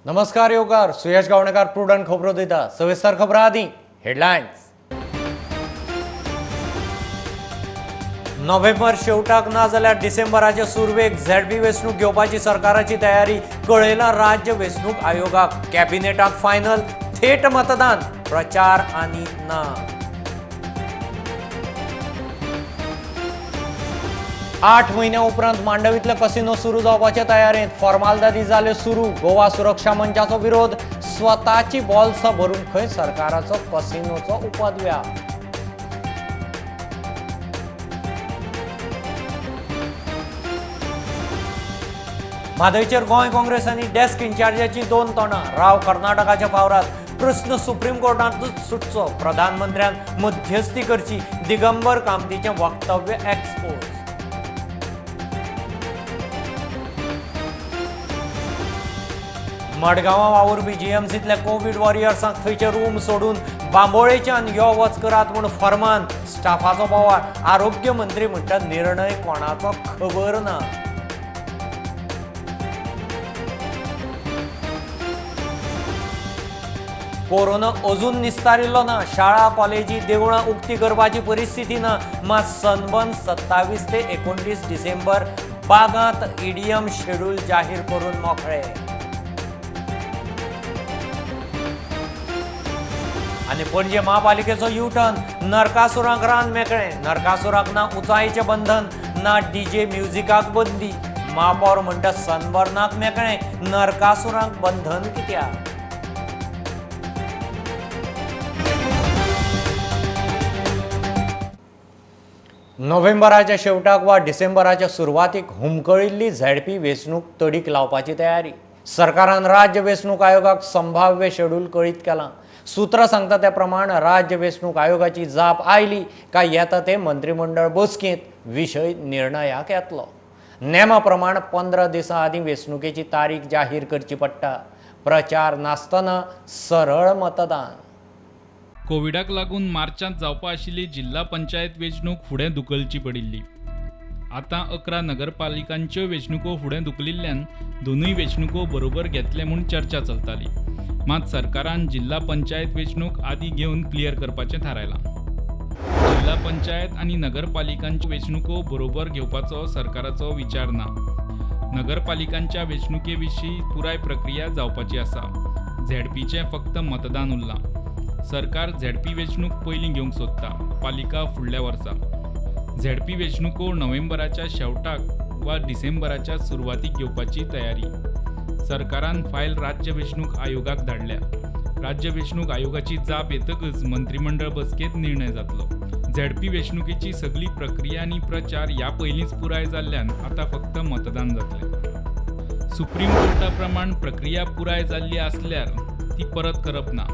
नमस्कार योगार, सुयश गावणेकार प्रुडंट खबरो दिता. सविस्तर खबरां आदी हेडलायन्स. नोव्हेंबर शेवटाक ना जाल्यार डिसेंबराचे सुरवेक झेडपी वेंचणूक घेवपाची सरकाराची तयारी. कळयला राज्य वेंचणूक आयोगाक. कॅबिनेटाक फायनल, थेट मतदान, प्रचार आनी ना. 8 म्हयन्या उपरांत मांडवींतले कसिनो सुरू जावपाचे तयारेंत. फॉर्मालदादी जाल्यो सुरू. गोवा सुरक्षा मंचाचो विरोध. स्वताची बॉल्सां भरून खंय सरकाराचो कसिनोचो उपद्व्याप. म्हादयचेर गोंय काँग्रेस आनी डेस्क इन्चार्जाची दोन तोंडां. राव कर्नाटकाच्या फावरात. प्रस्न सुप्रीम कोर्टांतूच सुटचो. प्रधानमंत्र्यान मध्यस्थी करची. दिगंबर कामतीचें वक्तव्य एक्सपोज. मडगांवां वावुरपी जीएमसींतल्या कोवीड वॉरियर्सांक थंयचे रूम सोडून बांबोळेच्यान यो वच करात म्हूण फर्मान. स्टाफाचो बोवाळ. आरोग्य मंत्री म्हणटा निर्णय कोणाचो खबर ना. कोरोना अजून निस्तारिल्लो ना. शाळा कॉलेजी देवळां उक्ती करपाची परिस्थिती ना. मात सनबर्न 27 ते 29 डिसेंबर बागांत ईडीएम शेड्यूल जाहीर करून मोकळे. आनी पणजे महापालिकेचो युटर्न. नरकासुरांक रान मेकळें. नरकासुरांक ना उंचायेचें बंधन, ना डीजे म्युजिकाक बंदी. महापौर म्हणटा सनबर्नाक मेकळें, नरकासुरांक बंधन कित्याक? नोव्हेंबराच्या शेवटाक वा डिसेंबराच्या सुरवातीक हुमकळिल्ली झेडपी वेंचणूक तडीक लावपाची तयारी. सरकारान राज्य वेंचणूक आयोगाक संभाव्य शेड्यूल कळीत केलां. सूत्रां सांगता त्या प्रमाण राज्य वेंचणूक आयोगाची जाप आयली काय येता ते मंत्रीमंडळ बसकेंत विशय निर्णयाक येतलो. नेमा प्रमाण 15 दिसां आदीं वेंचणुकेची तारीख जाहीर करची पडटा. प्रचार नासतना सरळ मतदान. कोविडाक लागून मार्चांत जावपा आशिल्ली जिल्हा पंचायत वेंचणूक फुडें धुकलची पडिल्ली. आतां 11 नगरपालिकांच्यो वेंचणुको फुडें धुकलिल्ल्यान दोनूय वेंचणुको बरोबर घेतले म्हूण चर्चा चलताली. मात सरकारान जिल्हा पंचायत वेंचणूक आदी घेवन क्लियर करपाचें थारायलां. जिल्हा पंचायत आनी नगरपालिकांच्यो वेंचणुको बरोबर घेवपाचो सरकाराचो विचार ना. नगरपालिकांच्या वेंचणुके विशीं पुराय प्रक्रिया जावपाची आसा. झेडपीचें फक्त मतदान उरलां. सरकार झेडपी वेंचणूक पयलीं घेवंक सोदता, पालिका फुडल्या वर्सा. झेडपी वेंचणुको नोव्हेंबराच्या शेवटाक वा डिसेंबराच्या सुरवातीक घेवपाची तयारी. सरकारान फायल राज्य वेंचणूक आयोगाक धाडल्या. राज्य वेंचणूक आयोगाची जाप येतकच मंत्रीमंडळ बसकेंत निर्णय जातलो. झेडपी वेंचणुकेची सगली प्रक्रिया आनी प्रचार ह्या पयलींच पुराय जाल्ल्यान आतां फक्त मतदान जातलें. सुप्रीम कोर्टा प्रमाण प्रक्रिया पुराय जाल्ली आसल्यार ती परत करप ना.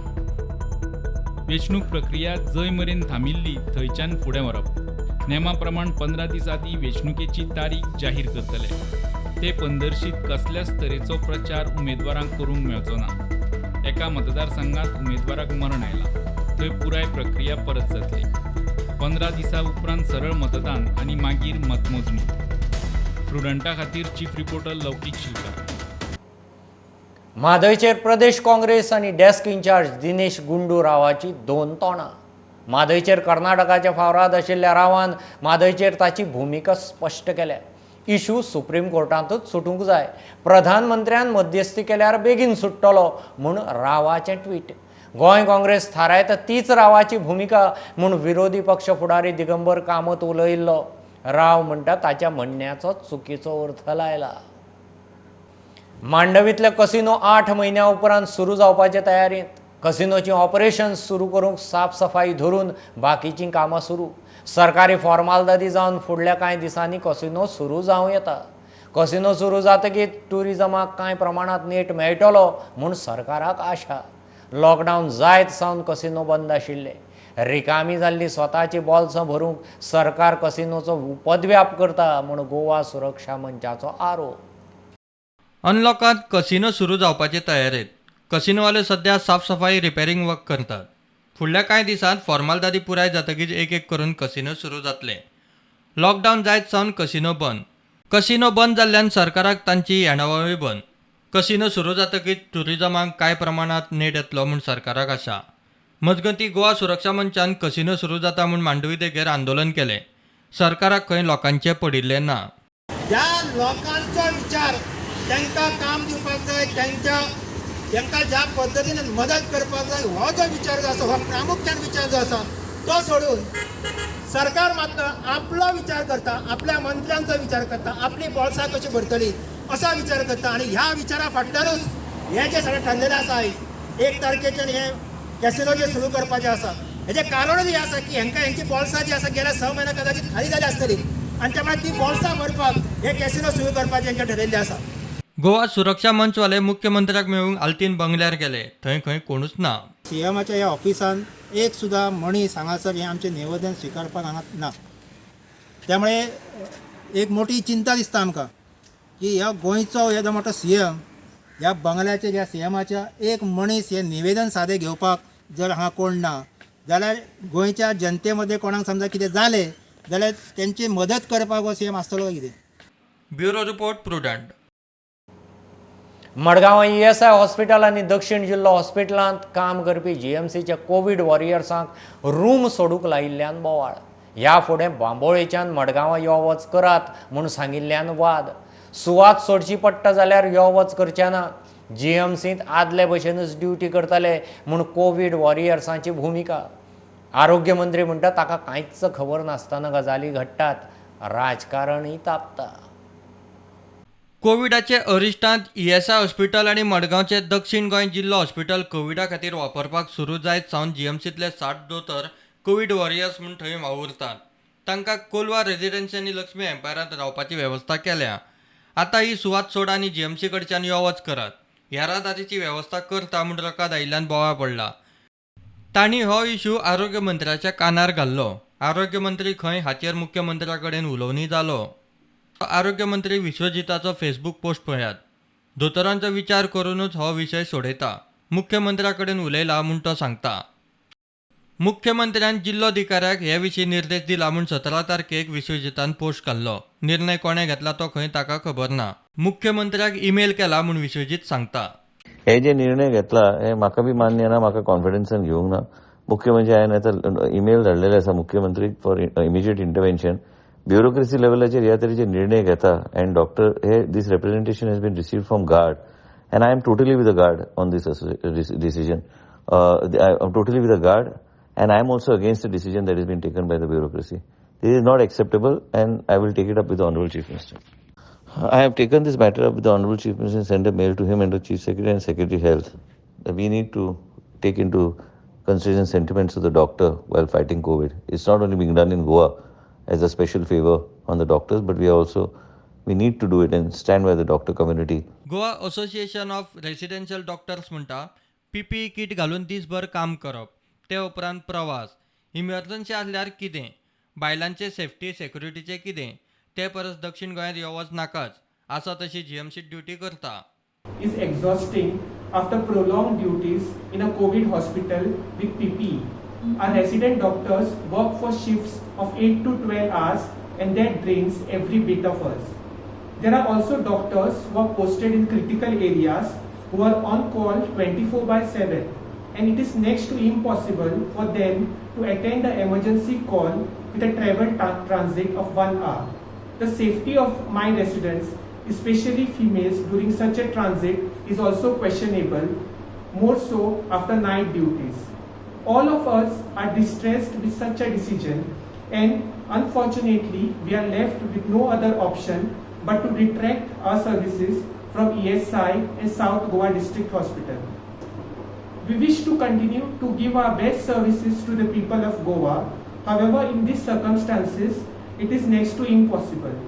वेंचणूक प्रक्रिया जंय मेरेन थांबिल्ली थंयच्यान फुडें व्हरप. नेमा प्रमाण 15 दीस आदीं वेंचणुकेची तारीख जाहीर करतले. ते पंदरशीत कसल्याच तरेचो प्रचार उमेदवारांक करूंक मेळचो ना. एका मतदारसंघात उमेदवाराक मरण आयलां, थंय पुराय प्रक्रिया परत जातली. 15 दिसां उपरांत सरळ मतदान आनी मागीर मतमोजणी. प्रुडंटा खातीर चीफ रिपोर्टर लौकीक शिलकार. म्हादयचेर प्रदेश काँग्रेस आनी डेस्क इन्चार्ज दिनेश गुंडू रावाची दोन तोंडां. म्हादयचेर कर्नाटकाच्या फावराद आशिल्ल्या रावान म्हादयचेर ताची भुमिका स्पश्ट केल्या. इशू सुप्रीम कोर्टांतूच सुटूंक जाय. प्रधानमंत्र्यान मध्यस्थी केल्यार बेगीन सुट्टलो म्हूण रावाचें ट्वीट. गोंय काँग्रेस थारायता तीच रावाची भुमिका म्हूण विरोधी पक्ष फुडारी दिगंबर कामत उलयिल्लो. राव म्हणटा ताच्या म्हणण्याचो चुकीचो अर्थ लायला. मांडवींतले कसिनो 8 म्हयन्या उपरांत सुरू जावपाचे तयारेंत. कसिनोची ऑपरेशन सुरू करूंक साफसफाई धरून बाकीचीं कामां सुरू. सरकारी फॉर्मालदादी जावन फुडल्या कांय दिसांनी कसिनो सुरू जावं येता. कसिनो सुरू जातकीर ट्युरिजमाक कांय प्रमाणांत नेट मेळटलो म्हूण सरकाराक आशा. लॉकडावन जायत सावन कसिनो बंद आशिल्ले. रिकामी जाल्ली स्वताची बॉल्सां भरूंक सरकार कसिनोचो उपद्व्याप करता म्हूण गोवा सुरक्षा मंचाचो आरोप. अनलॉकांत कसिनो सुरू जावपाचे तयारेंत. कसिनोवाले सध्या साफसफाई रिपेरींग वर्क करतात. फुडल्या कांय दिसांत फॉर्मालदादी पुराय जातकीच एक एक करून कसिनो सुरू जातले. लॉकडावन जायत सावन कसिनो बंद. कसिनो बंद जाल्ल्यान सरकाराक तांची येणावळूय बंद. कसिनो सुरू जातकीच ट्युरिजमाक कांय प्रमाणात नेट येतलो म्हूण सरकाराक आशा. मजगतीं, गोवा सुरक्षा मंचान कसिनो सुरू जाता म्हूण मांडवी देगेर आंदोलन केलें. सरकाराक खंय लोकांचें पडिल्लें ना. ह्या लोकांचो विचार, तांकां काम दिवपाक जाय, तांकां ज्या पद्दतीन मदत करपाक जाय, हो जो विचार जो आसा, हो प्रामुख्यान विचार जो आसा तो सोडून सरकार मात्र आपलो विचार करता, आपल्या मंत्र्यांचो विचार करता, आपली बोल्सां कशी भरतली असो विचार करता. आनी ह्या विचारा फाटल्यानूच हें जें सगळें ठरलेलें आसा, आयज 1 तारखेच्यान हें कॅसिनो जे सुरू करपाचें आसा, हेजें कारणूच हें आसा की हेंकां हेंची बोल्सां जी आसा गेल्या 6 म्हयन्या कदाचित खाली जाली आसतली आनी त्या ती बोल्सां भरपाक हे कॅसिनो सुरू करपाचें हेंचें ठरयल्लें आसा. गोवा सुरक्षा मंचवाले मुख्यमंत्र्याक मेळूंक आल्तीन बंगल्यार गेले. थंय खंय कोणूच ना. सीएमाच्या ह्या ऑफिसान एक सुद्दां मनीस हांगासर हें आमचें निवेदन स्विकारपाक हांगा ना. त्यामुळे एक मोठी चिंता दिसता आमकां की ह्या गोंयचो येदो मोठो सीएम, ह्या बंगल्याचेर ह्या सीएमाच्या एक मनीस हें निवेदन सादें घेवपाक जर हांगा कोण ना जाल्यार गोंयच्या जनते मदें कोणाक समजा कितें जालें जाल्यार तेंची मदत करपाक हो सीएम आसतलो काय कितें? Bureau report, Prudent. मडगांवां ईएसआय हॉस्पिटल आनी दक्षिण जिल्लो हॉस्पिटलांत काम करपी जीएमसीच्या कोवीड वॉरियर्सांक रूम सोडूंक लायिल्ल्यान बोवाळ. ह्या फुडें बांबोळेच्यान मडगांवां यो वच करात म्हूण सांगिल्ल्यान वाद. सुवात सोडची पडटा जाल्यार यो वच करचे ना, जीएमसींत आदले भशेनच ड्युटी करतले म्हूण कोवीड वॉरियर्सांची भुमिका. आरोग्य मंत्री म्हणटा ताका कांयच खबर नासतना गजाली घडटात. राजकारणय तापता. कोविडाचे अरिश्टांत ईएसआय हॉस्पिटल आनी मडगांवचे दक्षिण गोंय जिल्लो हॉस्पिटल कोविडा खातीर वापरपाक सुरू जायत सावन जीएमसींतले 60 दोतोर कोवीड वॉरियर्स म्हूण थंय वावुरतात. तांकां कोलवा रेजिडेन्सी आनी लक्ष्मी एम्पायरांत रावपाची वेवस्था केल्या. आतां ही सुवात सोड आनी जीएमसी कडच्यान यो वच करात, येरादारीची वेवस्था करता म्हूण रकाद आयिल्ल्यान बोवाळ पडला. तांणी हो इशू आरोग्य मंत्र्याच्या कानार घाल्लो. आरोग्य मंत्री खंय हाचेर मुख्यमंत्र्या कडेन उलोवणी जालो. आरोग्य मंत्री विश्वजिताचो फेसबूक पोस्ट पळयात. दोतोरांचो विचार करूनच हो विशय सोडयता, मुख्यमंत्र्या कडेन उलयला म्हूण तो सांगता. मुख्यमंत्र्यान जिल्लोधिकाऱ्याक हे विशीं निर्देश दिला म्हूण 17 तारखेक विश्वजितान पोस्ट घाल्लो. निर्णय कोणें घेतला तो खंय ताका खबर ना. मुख्यमंत्र्याक ईमेल केला म्हूण विश्वजीत सांगता. हे जे निर्णय घेतला हे म्हाका बी मान्य ना, म्हाका कॉन्फिडन्सान घेवंक ना. मुख्य म्हणजे हांवें आतां ईमेल धाडलेले आसा मुख्यमंत्री फॉर इमिजिएट इंटरव्हेन्शन. ब्युरोक्रेसी लेवलाचेर ह्या तरेचे निर्णय घेता अँड डॉक्टर हे, this representation has been received from GUARD and I am totally with the GUARD on this decision. I am totally with the GUARD and I am also against the decision that is been taken by the bureaucracy. This is not acceptable and I will take it up with the Honourable Chief Minister. I have taken this matter up with the Honorable Chief Minister and sent a mail to him and the Chief Secretary and Secretary Health that we need to take into consideration sentiments of the doctor while fighting COVID. It's not only being done in Goa as a special favor on the doctors, but we need to do it and stand by the doctor community. Goa association of residential doctors म्हणटा, PPE किट घालून दीसभर काम करप, ते उपरांत प्रवास, emergency आसल्यार कितें, बायलांचे सेफ्टी सेक्युरिटीचें कितें, ते परस दक्षिण गोंयांत यो वच नाकाच, आसा तशी जीएमसी ड्युटी करता. Is exhausting after prolonged duties in a COVID hospital with PPE. Our resident doctors work for shifts of 8 to 12 hours and that drains every bit of us. There are also doctors who are posted in critical areas who are on call 24 by 7, and it is next to impossible for them to attend the emergency call with a travel transit of 1 hour. The safety of my residents, especially females, during such a transit is also questionable, more so after night duties. All of us are distressed with such a decision, and unfortunately we are left with no other option but to retract our services from ESI and South Goa District Hospital. We wish to continue to give our best services to the people of Goa. However, in these circumstances, it is next to impossible.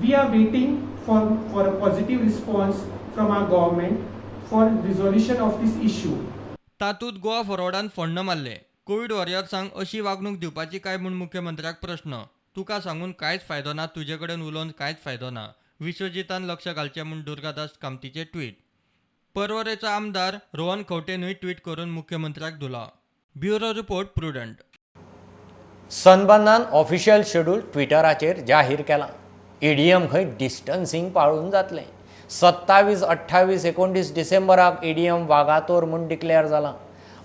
We are waiting for a positive response from our government for resolution of this issue. तातूंत गोवा फॉरवर्डान फोण्ण मारलें. Covid वॉरियर्सांक अशी वागणूक दिवपाची काय म्हूण मुख्यमंत्र्याक प्रश्न. तुका सांगून कांयच फायदो ना, तुजे कडेन उलोवन कांयच फायदो ना, विश्वजितान लक्ष घालचें म्हूण दुर्गादास कामतीचें ट्वीट. पर्वरेचो आमदार रोहन खंवटेनूय ट्वीट करून मुख्यमंत्र्याक धुला. Bureau report, Prudent. सनबर्नान ऑफिशियल शेड्यूल ट्विटराचेर जाहीर केलां. ईडीएम खंय डिस्टन्सिंग पाळून जातलें. 27, 28, 29 डिसेंबराक एडीएम वागातोर म्हूण डिक्लेअर जालां.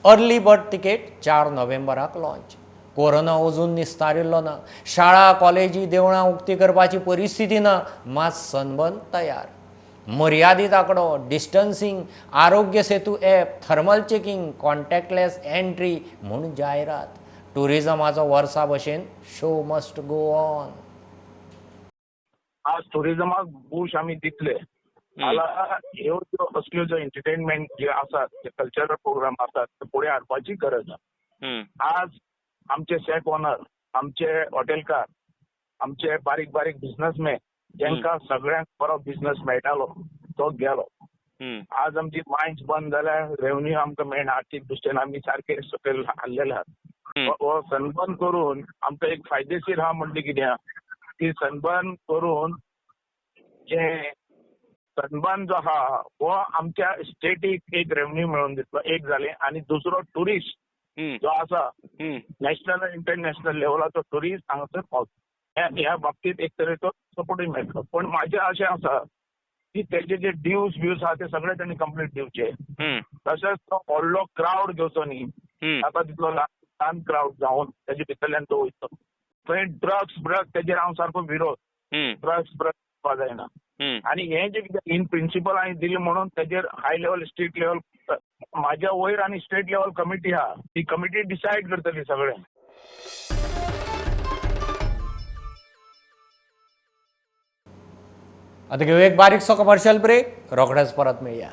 अर्ली बर्ड तिकेट 4 नोव्हेंबराक लॉन्च. कोरोना अजून निस्तारिल्लो ना. शाळा, कॉलेजी, देवळां उक्ती करपाची परिस्थिती ना, मात सनबर्न तयार. मर्यादीत आंकडो, distancing, Aarogya Setu app, thermal checking, contactless entry म्हूण जायरात. टुरिजमाचो वर्सा भशेन शो मस्ट गो ऑन. आज टुरिजमाक बूश आमी दितले जाल्यार ह्यो ज्यो असल्यो ज्यो एंटरटेनमेंट जे आसात, जे कल्चरल प्रोग्राम आसात, ते फुडें हाडपाची गरज आसा. आज आमचे शॅक ओनर, आमचे हॉटेलकार, आमचे बारीक बारीक बिझनसमॅन, जांकां सगळ्यांक बरो बिझनस मेळटालो तो गेलो. आज आमची मायन्स बंद जाल्यार रेवन्यू आमकां मेळना. आर्थीक दृश्टीन आमी सारके सकयल हाल्लेले आहात. हो सनबर्न करून आमकां एक फायदेशीर आहा म्हणजे कितें आहा की सनबर्न करून जे सनबर्न जो आहा हो आमच्या स्टेटीक एक रेवन्यू मेळोवन दितलो, एक जालें. आनी दुसरो टुरिस्ट जो आसा, नॅशनल इंटरनॅशनल लेवलाचो टुरिस्ट हांगासर पावता, ह्या बाबतीत एक तरेचो सपोर्टूय मेळटलो. पण म्हाजें अशें आसा की तेजे जे ड्यूज ब्यूज आहा ते सगळे तेणी कंप्लीट दिवचे. तशेंच तो व्हडलो क्रावड घेवचो न्ही, जाता तितलो ल्हान क्रावड जावन तेजे भितरल्यान तो वयतलो. थंय ड्रग्स ब्रग्स तेजेर हांव सारको विरोध, ड्रग्स ब्रग्स करपा जायना. आनी हें जें कितें इन प्रिंसिपल हांवें दिलें म्हणून तेजेर हाय लेवल, स्टेट लेवल, म्हाज्या वयर आनी स्टेट लेवल कमिटी आहा, ती कमिटी डिसायड करतली सगळें. आतां घेवया एक बारीकसो कमर्शियल ब्रेक, रोखडेच परत मेळया.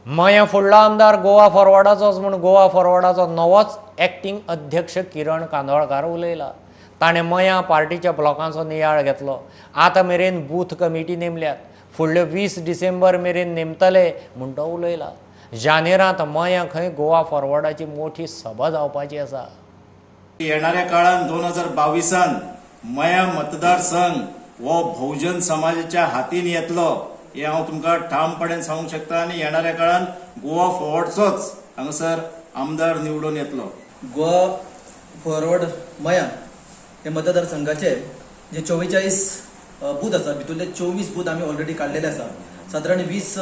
मयें फुडलो आमदार गोवा फॉरवर्डाचोच म्हूण गोवा फॉरवर्डाचो नवोच एक्टींग अध्यक्ष किरण कांदोळकार उलयला. ताणें मयां पार्टीच्या ब्लॉकांचो नियाळ घेतलो. आतां मेरेन बूथ कमिटी नेमल्यात, फुडल्यो 20 डिसेंबर मेरेन नेमतले म्हूण तो उलयला. जानेरांत मयां खंय गोवा फॉरवर्डाची मोठी सभा जावपाची आसा. येणाऱ्या काळात 2022 मया मतदारसंघ हो बहुजन समाजाच्या हातीन येतलो हे हांव तुमकां ठामपणान सांगूंक शकता. आनी येणाऱ्या काळान गोवा फॉरवर्डचोच हांगासर आमदार निवडून येतलो. गोवा फॉरवर्ड मया हे मतदारसंघाचे जे 44 बूथ आसा, भितूरले 24 बूथ आमी ऑलरेडी काडलेले आसा. सादारण 20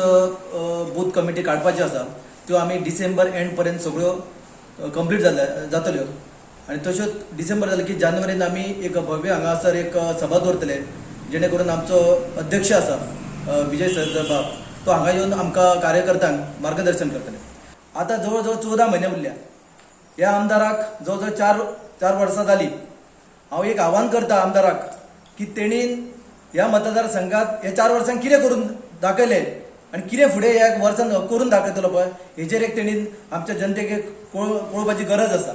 बूथ कमिटी काडपाच्यो आसा, त्यो आमी डिसेंबर एंड पर्यंत सगळ्यो कंप्लीट जातल्यो. आनी तश्योच डिसेंबर जाले की जानेवारीन आमी एक भव्य हांगासर एक सभा दवरतले, जेणे करून आमचो अध्यक्ष आसा विजय सरदेसाय तो हांगा येवन आमकां कार्यकर्त्यांक मार्गदर्शन करतले. आतां जवळ जवळ 14 म्हयने उरल्या ह्या आमदाराक, जवळ जवळ 4 वर्सां जाली. हांव एक आव्हान करता आमदाराक की तेणीन ह्या मतदारसंघात ह्या 4 वर्सांक कितें करून दाखयलें आनी कितें फुडें ह्या वर्सान करून दाखयतलो पळय, हेजेर एक तेणीन आमच्या जनतेक एक कळोवपाची गरज आसा.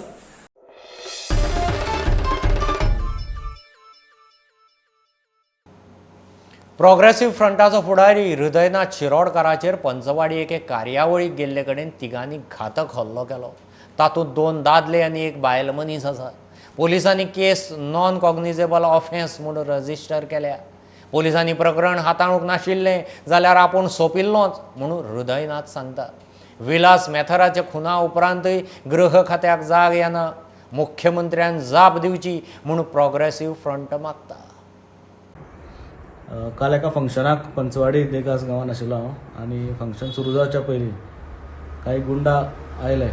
प्रोग्रेसीव फ्रंटाचो फुडारी हृदयनाथ शिरोडकाराचेर पंचवाडी एके कार्यावळीक गेल्ले कडेन तिगांनी घातक हल्लो केलो. तातूंत 2 दादले आनी एक बायल मनीस आसा. पोलिसांनी केस नॉन कॉग्निजेबल ऑफेन्स म्हूण रजिस्टर केल्या. पोलिसांनी प्रकरण हाताळूंक नाशिल्लें जाल्यार आपूण सोंपिल्लोच म्हणून हृदयनाथ सांगता. विलास मेथराच्या खुना उपरांतय गृह खात्याक जाग येना. मुख्यमंत्र्यान जाप दिवची म्हूण प्रोग्रेसीव फ्रंट मागता. काल एका फंक्शनाक पंचवाडी देगास गांवान आशिल्लो हांव आनी फंक्शन सुरू जावच्या पयलीं कांय गुंडा आयले.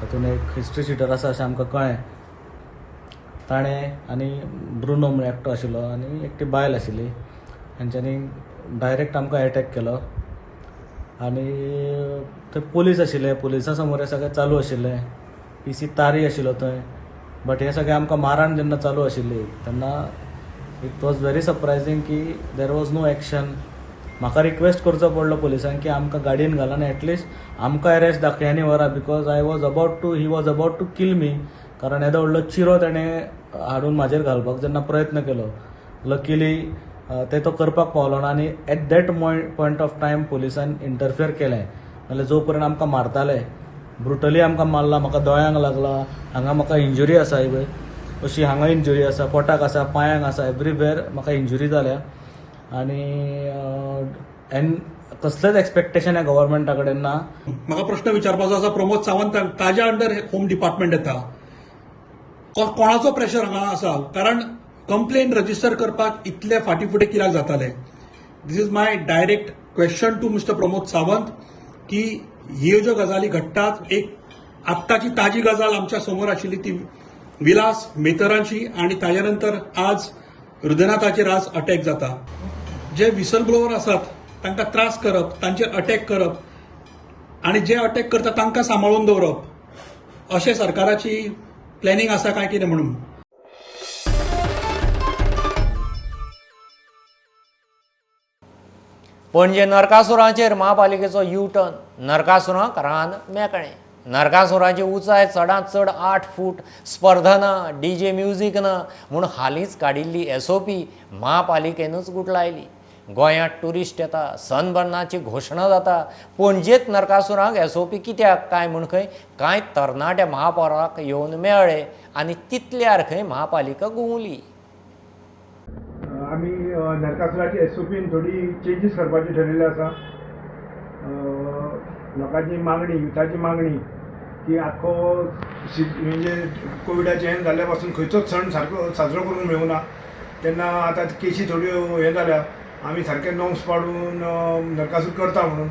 तातूंत एक हिस्ट्री शिटर आसा अशें आमकां कळ्ळें. ताणें आनी ब्रुनो म्हळ्यार एकटो आशिल्लो आनी एकटी बायल आशिल्ली, हेंच्यांनी डायरेक्ट आमकां एटॅक केलो. आनी थंय पुलीस आशिल्ले, पुलिसां समोर हें सगळें चालू आशिल्लें. पी सी तारी आशिल्लो थंय. बट हें सगळें आमकां माराण जेन्ना चालू आशिल्ली तेन्ना it was very surprising की there was no action. म्हाका रिक्वेस्ट करचो पडलो पुलिसांक की आमकां गाडयेन घाला आनी एटलिस्ट आमकां arrest दाखयांनी व्हरा, because I was about to he was about to kill me. कारण येदो व्हडलो चिरो ताणें हाडून म्हाजेर घालपाक जेन्ना प्रयत्न केलो, लकीली ते तो करपाक पावलो ना. आनी at that point of time पुलिसान इंटरफियर केलें, नाल्यार जो पर्यंत आमकां मारताले, ब्रुटली आमकां मारला. म्हाका दोळ्यांक लागला, हांगा म्हाका इंजुरी आसा, ही पळय अशी हांगा इंजुरी आसा, पोटाक आसा, पांयांक आसा, एवरीवेर म्हाका इंजुरी जाल्या. आनी एन कसलेंच एक्सपेक्टेशन ह्या गव्हर्मेंटा कडेन ना. म्हाका प्रश्न विचारपाचो आसा प्रमोद सावंताक, ताज्या अंडर होम डिपार्टमेंट येता. कोणाचो प्रेशर हांगा आसा? कारण कंप्लेन रजिस्टर करपाक इतले फाटी फुडें कित्याक जाताले? This is my direct question to Mister Pramod Sawant की ह्यो ज्यो गजाली घडटात, एक आत्ताची ताजी गजाल आमच्या समोर आशिल्ली ती विलास मेतरांची आणि ताज्या नंतर आज हृदयनाथाचेर आज अटॅक जाता. जे विसल ब्लोवर आसात तांकां त्रास करप, तांचेर अटॅक करप आणि जे अटॅक करता तांकां सांबाळून दवरप, अशें सरकाराची प्लॅनिंग आसा काय कितें म्हणून. पणजे नरकासुरांचेर महापालिकेचो यू टर्न. नरकासुरांक रान मेकळें. नरकासुरांची उंचाय चडांत चड 8 फूट, स्पर्धा ना, डीजे म्युजीक ना म्हूण हालींच काडिल्ली एसओपी महापालिकेनूच गुटलायली. गोंयांत ट्युरिस्ट येता, सनबर्नाची घोशणा जाता, पणजेत नरकासुरांक एसओपी कित्याक काय म्हूण खंय कांय तरणाट्या महापौराक येवन मेळ्ळे आनी तितल्यार खंय महापालिका घुंवली. आमी नरकासुराची एसओपीन थोडी चेंजीस करपाची ठरयल्ले आसा. लोकांची मागणी, युथाची मागणी की आख्खो म्हणजे कोविडाचें हें जाल्ल्या पासून खंयचोच सण सारको साजरो करूंक मेळूना, तेन्ना आतां केशी थोड्यो हें जाल्या, आमी सारके नॉर्म्स पाडून नरकासूर करता म्हणून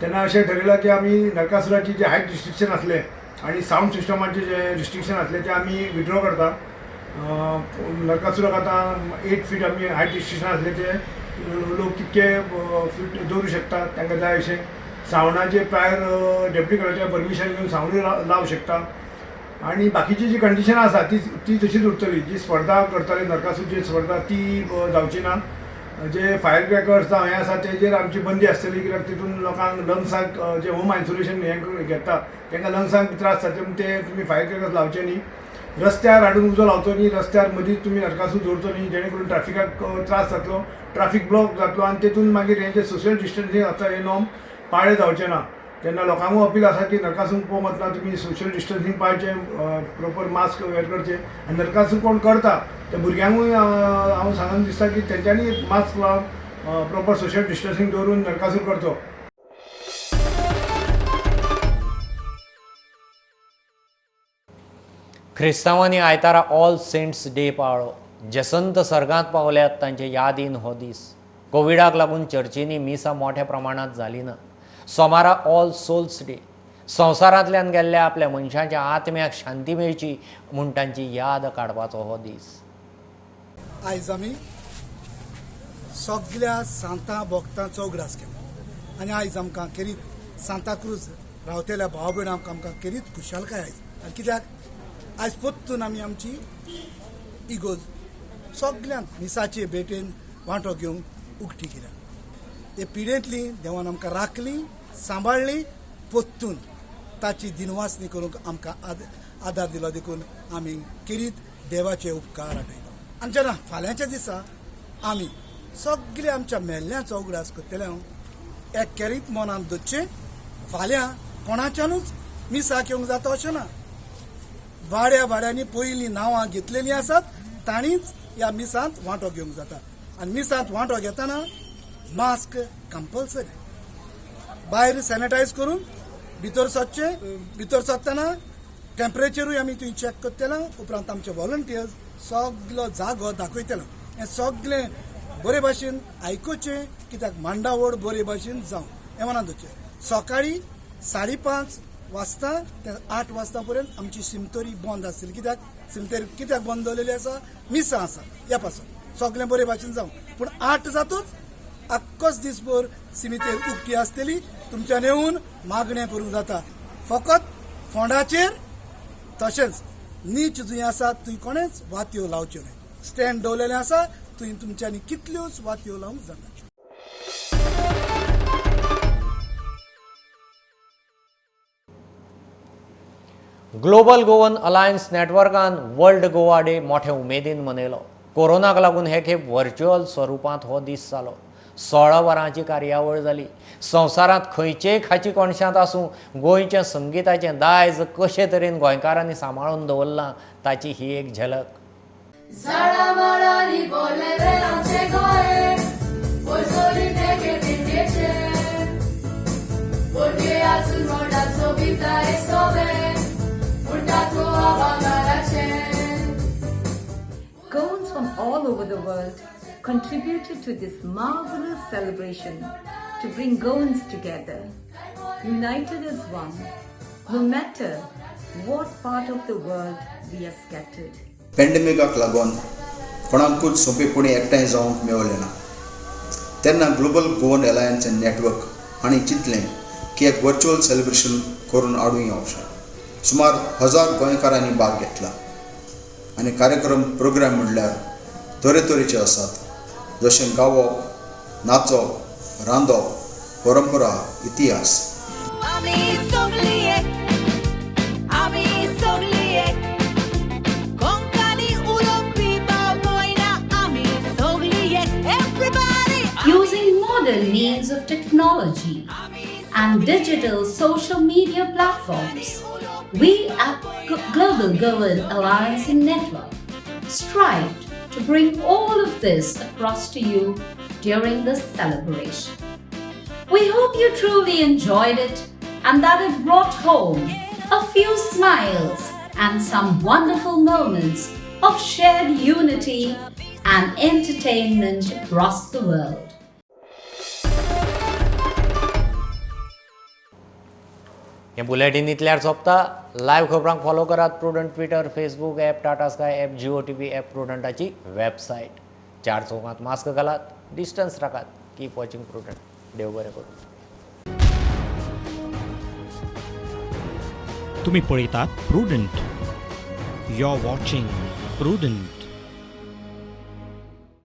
तेन्ना अशें ठरयलां की आमी नरकासुराची जे हायट रिस्ट्रिक्शन आसलें आनी सावंड सिस्टमाचें जें रिस्ट्रिक्शन आसलें तें आमी विड्रॉ करता. नरकासुराक आतां 8 फीट आमी हायट रिस्ट्रिक्शन आसलें तें लोक कितके फीट दवरूं शकता तांकां जाय अशें. सावंडाचे प्रायर डेप्युटी कलेक्टर परमिशन घेवन सावंडूय लावंक शकता आनी बाकीची जी कंडिशनां आसा ती ती तशीच उरतली. जी स्पर्धा करतले नरकासूरची स्पर्धा ती जावची ना. जे फायर क्रॅकर्स जावं हें आसा तेजेर आमची बंदी आसतली, कित्याक तितून लोकांक लंग्साक जे होम आयसोलेशन हें घेता तांकां लंग्सांक त्रास जातले म्हूण ते तुमी फायर क्रॅकर्स लावचे न्ही. रस्त्यार हाडून उजो लावचो न्ही, रस्त्यार मदीं तुमी नरकासूर दवरचो न्ही, जेणे करून ट्राफिकाक त्रास जातलो, ट्राफीक ब्लॉक जातलो आनी तेतून मागीर हें जें सोशल डिस्टन्सींग आसा हें नॉर्म पाळ्ळें जावचें ना. तेन्ना लोकांकूय अपील आसा की नरकासूर पळोवंक वतना तुमी सोशल डिस्टन्सींग पाळचें, प्रोपर मास्क वेर करचें आनी नरकासूर कोण करता त्या भुरग्यांकूय हांव सांगून दिसता की तेंच्यांनी मास्क लावन प्रोपर सोशल डिस्टन्सींग दवरून नरकासूर करचो. क्रिस्तांवांनी आयतारा ऑल सेंट्स डे पाळ्ळो. जे संत सर्गांत पावल्यात तांचे यादीन हो दीस. कोविडाक लागून चर्चींनी मिसां मोठ्या प्रमाणांत जाली ना. सोमारा ऑल सोल्स डे. संवसारांतल्यान गेल्ल्या आपल्या मनशाच्या आत्म्याक शांती मेळची म्हूण तांची याद काडपाचो हो दीस. आयज आमी सगल्या सांतां भक्तांचो उगडास केलो आनी आयज आमकां खेरीत सांताक्रूज रावतल्या भाव भयणांक आमकां खेरीत खुशालकाय आयज. आनी कित्याक आयज परतून आमी आमची इगोज सगल्यांत मिसाचे भेटेन वांटो घेवंक उक्ती केल्या. हे पिडेंतली देवान आमकां राखली, सांबाळ्ळी, परतून ताची दिनवासणी करूंक आमकां आदार दिलो, देखून आमी खेरीत देवाचे उपकार आठयता. आनी जेन्ना फाल्यांच्या दिसा आमी सगळे आमच्या मेल्ल्यांचो उगडास करतले, एक खेरीत मनान दवरचें फाल्यां कोणाच्यानूच मिसाक येवंक जाता अशें ना. वाड्या वाड्यांनी पयलीं नांवां घेतलेलीं आसात तांणीच ह्या मिसांत वांटो घेवंक जाता. आनी मिसांत वांटो घेतना मास्क कंपल्सरी, भायर सॅनिटायज करून भितर सरचें. भितर सरतना टेम्परेचरूय आमी थंय चॅक करतले. उपरांत आमचे व्हॉलंटियर्स सगलो जागो दाखयतले. हें सगलें बरे भाशेन आयकुचें, कित्याक मांडावळ बरे भाशेन जावं हें मनान दवरचें. सकाळीं 5:30 वाजता ते 8 वाजता पर्यंत आमची सिमतोरी बंद आसतली. कित्याक सिमतेरी कित्याक बंद दवरलेली आसा? मिसां आसा ह्या पासून सगलें बरे भाशेन जावं. पूण 8 जातूच आख्खोच दिसभर सिमितेर उक्ती आसतली. तुमच्यान येवन मागणें करूंक जाता. फकत फोंडाचेर तशेंच नीच जंय आसा थंय कोणेच वातयो लावच्यो न्हय. स्टँड दवरलेलें आसा थंय तुमच्यांनी कितल्योच वातयो लावंक जाता. ग्लोबल गोवन अलायन्स नेटवर्कान वर्ल्ड गोवा डे मोठे उमेदीन मनयलो. कोरोनाक लागून हे खेप व्हर्च्युअल स्वरुपांत हो दीस जालो. 16 वरांची कार्यावळ जाली. संवसारांत खंयचेय खाची कोनशांत आसूं गोंयच्या संगिताचें दायज कशे तरेन गोंयकारांनी सांबाळून दवरलां ताची ही एक झलक. from all over the world contributed to this marvelous celebration to bring Goans together, united as one, no matter what part of the world we are scattered. पॅन्डेमिकाक लागून कोणाकूच सोंपेपणी एकठांय जावंक मेळलें ना. तेन्ना Global Goan Alliance and Network हांणी चिंतलें की एक वर्च्युअल सेलिब्रेशन करून हाडूंक येवचें. सुमार 1000 गोंयकारांनी भाग घेतला आनी कार्यक्रम प्रोग्राम म्हणल्यार तरेतरेचे आसात, जशें गावप, नाचप, रांदप, परंपरा, इतिहास. Using modern means of technology and digital social media platforms, we at Global Goan Alliance and Network strived to bring all of this across to you during this celebration. We hope you truly enjoyed it and that it brought home a few smiles and some wonderful moments of shared unity and entertainment across the world. हे bulletin इतल्यार सोंपता. Live खबरांक follow करात Prudent Twitter, Facebook app, Tata Sky app, Jio TV app, प्रुडंटाची website. चार चौकांत mask घालात, distance राखात, keep watching prudent. देव बरें करूं. तुम्ही पळयतात Prudent. You are watching Prudent.